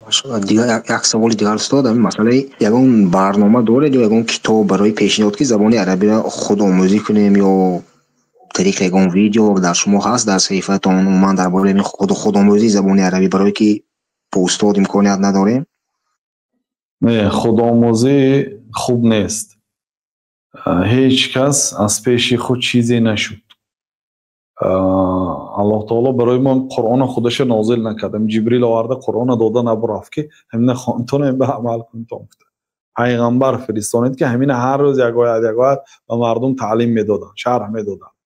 Дигар як саволи дигар, устод, ҳамин масъалаи ягон барнома доред ё ягон китоб барои пешниҳод, ки забони арабиро худомӯзӣ кунем, ё тариқи ягон видео дар шумо ҳаст дар саҳифаатон, умуман дар бораи ҳамин худомӯзии забони арабӣ, барое ки бо устод имконият надорем? Не, худомӯзӣ хуб нест. Ҳеҷ кас аз пеши худ чизе нашуд. Аллоҳ таоло барои мо Қуръона худаша нозил накард. Ҷибрил оварда Қуръона дода набурафт, ки ҳамина хонтон, ба амал кунтон. Пайғамбар фиристонид, ки ҳамина ҳар рӯз як оят, як оят ба мардум таълим медоданд, шарҳ медоданд.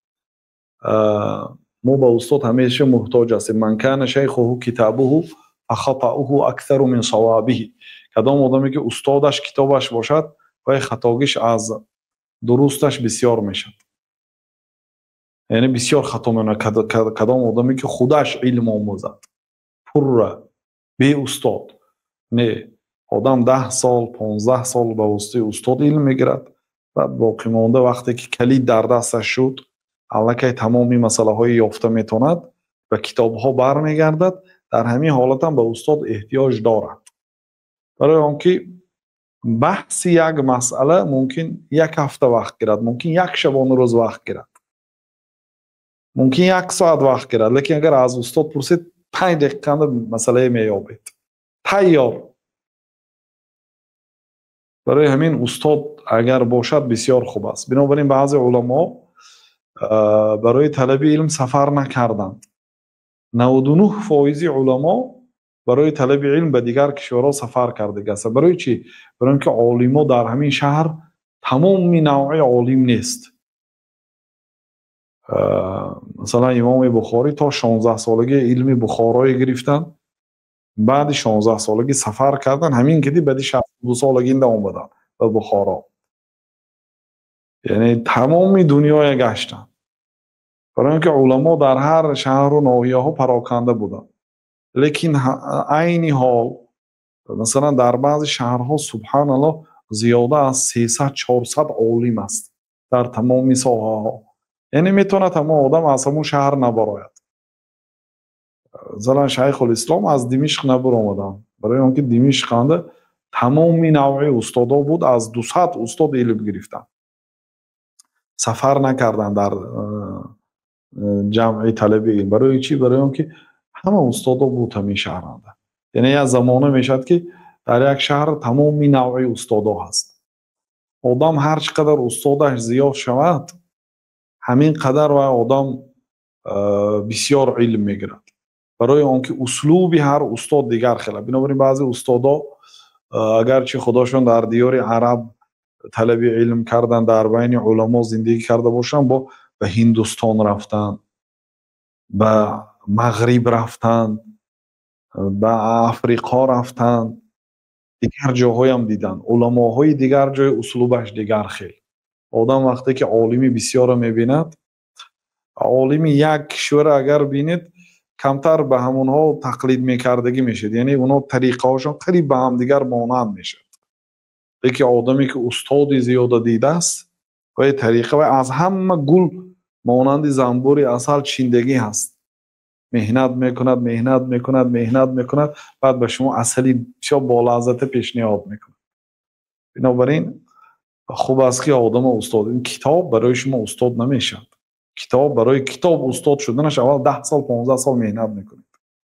Мо ба устод ҳамеша муҳтоҷ ҳастем. Ман кана шайхуҳу китабуҳу фахатауҳу аксару мин савабиҳи. Кадом одаме ки устодаш китобаш бошад, вай хатогиш аз дурусташ бисёр мешавад, яъне бисёр хато мекунад. Кадом одаме ки худаш илм омӯзад пурра, бе устод, не, одам 10 сол, 15 сол ба воситаи устод илм мегирад, баъд боқимонда вақте ки калид дар дасташ шуд, аллакай тамоми масъалаҳои ёфта метавонад, ба китобҳо бармегардад. Дар ҳамин ҳолатам ба устод эҳтиёҷ дорад, барои он ки баҳси як масъала мумкин як ҳафта вақт гирад, мумкин як шабонарӯз вақт гирад, мумкин як соат вақт гирад, лекин агар аз устод пурсед, 5 дақиқанда масъалае меёбед тайёр. Барои ҳамин устод агар бошад, бисёр хуб аст. Бинобар ин баъзе уламо барои талаби илм сафар накарданд. 99 фоизи уламо барои талаби илм ба дигар кишварҳо сафар кардагӣ ҳастанд. Барои чӣ? Барои он ки олимо дар ҳамин шаҳр тамоми навъи олим нест. Масалан, имоми Бухорӣ то 16 солагӣ илми Бухорое гирифтанд, баъди 16 солагӣ сафар карданд, ҳамин киди баъди 62 солагинда омаданд ба Бухоро, яъне тамоми дунёя гаштанд, барои он ки уламо дар ҳар шаҳру ноҳияҳо пароканда буданд. Лекин айни ҳол, масалан, дар баъзе шаҳрҳо, субҳаналлоҳ, зиёда аз 300, 400 олим аст дар тамоми соҳаҳо, яъне метавонад ҳамон одам аз ҳамон шаҳр набарояд. Масалан, Шайхулислом аз Димишқ набаромаданд, барои он ки Димишқанда тамоми навъи устодо буд, аз 200 устод илм гирифтанд, сафар накарданд дар ҷамъи талаби илм. Барои чӣ? Барои он ки ҳама устодо буд ҳамин шаҳранда. Яъне як замона мешавад, ки дар як шаҳр тамоми навъи устодо ҳаст. Одам ҳар чӣ қадар устодаш зиёд шавад, ҳамин қадар вай одам бисёр илм мегирад, барои он ки услуби ҳар устод дигар хела. Бинобар ин баъзе устодо, агарчи худошон дар диёри араб талаби илм кардан, дар байни уламо зиндагӣ карда бошанд, бо ба Ҳиндустон рафтанд, ба Мағриб рафтанд, ба Африқо рафтанд, дигар ҷоҳоям диданд, уламоҳои дигар ҷои услубаш дигар хел. Одам вақте ки олими бисёрро мебинад, олими як кишварро агар бинед, камтар ба ҳамонҳо тақлид мекардагӣ мешавад, яъне онҳо тариқаҳошон қариб ба ҳамдигар монанд мешавад. Лекин одаме ки устоди зиёда дидааст, вай тариқа вай аз ҳама гул монанди занбури асал чиндагӣ ҳаст, меҳнат мекунад, меҳнат мекунад, меҳнат мекунад, баъд ба шумо асали бисёр болаззата пешниҳод мекунад. Бинобар ин хуб аст, ки одама устод, ин китоб барои шумо устод намешавад. Китоб, барои китоб устод шуданаш аввал 10 сол, 15 сол меҳнат мекунед.